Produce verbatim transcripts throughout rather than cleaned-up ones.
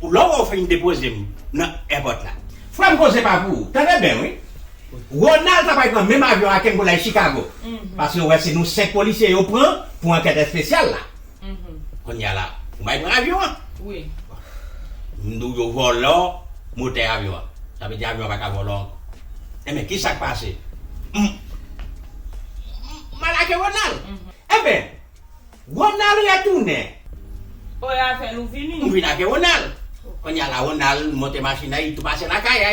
Pou lè w fin depoze m nan èpòt la. Frè m, koze pa pou ou. Tande byen, wi. Ronald ta pral pran menm avyon ak m pou l al Chicago. Paske w wè se nou senk polisye yo pran pou ankèt espesyal la. Kounye a la, ou bay pran avyon an. Wi. M di w yo vòlò motè avyon an. Sa vle di avyon an pa ka vòlò ankò. Enben, ki sa k pase? M, m al ak Ronald. Enben, Ronald retounen. Oy, avè l ou vini. M vin ak Ronald. Kounye a la, Ronald monte machin nan, li tou pase lakay a.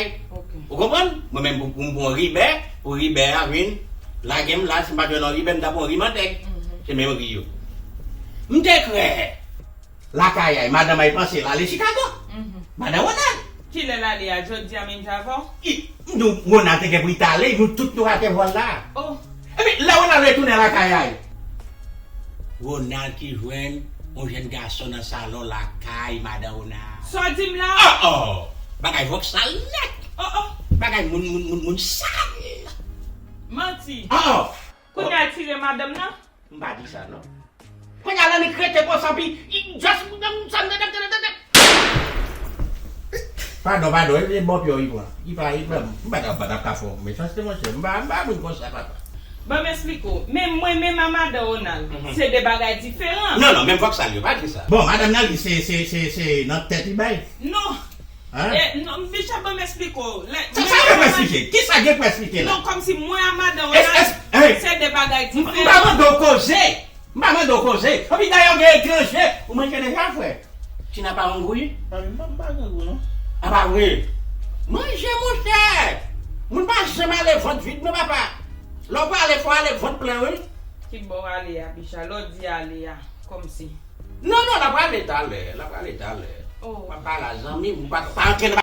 Ou konprann? Mwen menm pou, pou m pran yon ribè, pou ribè a vin lage m la, si m pa t jwenn yon ribè, m ta pran yon ri mantèg. Se menm ri yo. M te kwè lakay a, madanm a panse l ale Chicago. Madanm Ronald. Kilè l ale a? Jodi a menm jan avè w? I, m di w, Ronald te gen pou li t ale, nou tout nou rate vòl la. Oh. Epi, lè Ronald retounen lakay a, Ronald ki jwenn yon jèn gason nan salon lakay madan Ronald. Sa w di m la? Oh, oh! Bagay vòksal nèt! Oh, oh! Bagay moun, moun, moun, moun sal! Manti! Oh, oh! Kounye a tire madanm nan? M pa di sa, non. Kounye a la, li krete konsa, pi, li just, m, m, sa, m, m, m, m, m. Padon, padon, e, e bò pye w li pran. Li pa, li pran. M pa t ap, pa t ap ka fè w mechanste, monchè. M pa, m pa moun konsa, papa. Ban m esplike w. Men mwen menm a madan Ronald, se de bagay diferan. Non, non, menm vòksal yo, pa di sa. Bon, madanm nan, li, se, se, se, se nan tèt li bay. Non. Hein? E, non, Michel, ban m esplike w. Sa, sa gen pou esplike? Ki sa gen pou esplike la? Non, kòmsi mwen a madan Ronald, se de bagay diferan. M pa mande w koze. M pa mande w koze. Epi dayè w gen etranje. Ou manje deja, frè? Tina pa grangou, wi? Pa, m pa, m pa grangou, non. A, pa vre? Manje, monchè! Moun pa janm ale vant vid, non, papa. Lè w prale, fò w ale vant plen, wi. Ki bò w ale a, Bicha? Lè w di ale a, kòmsi. Non, non, l ap prale talè, l ap prale talè. Oh. W ap pale a zanmi m, ou pa, pa antre nan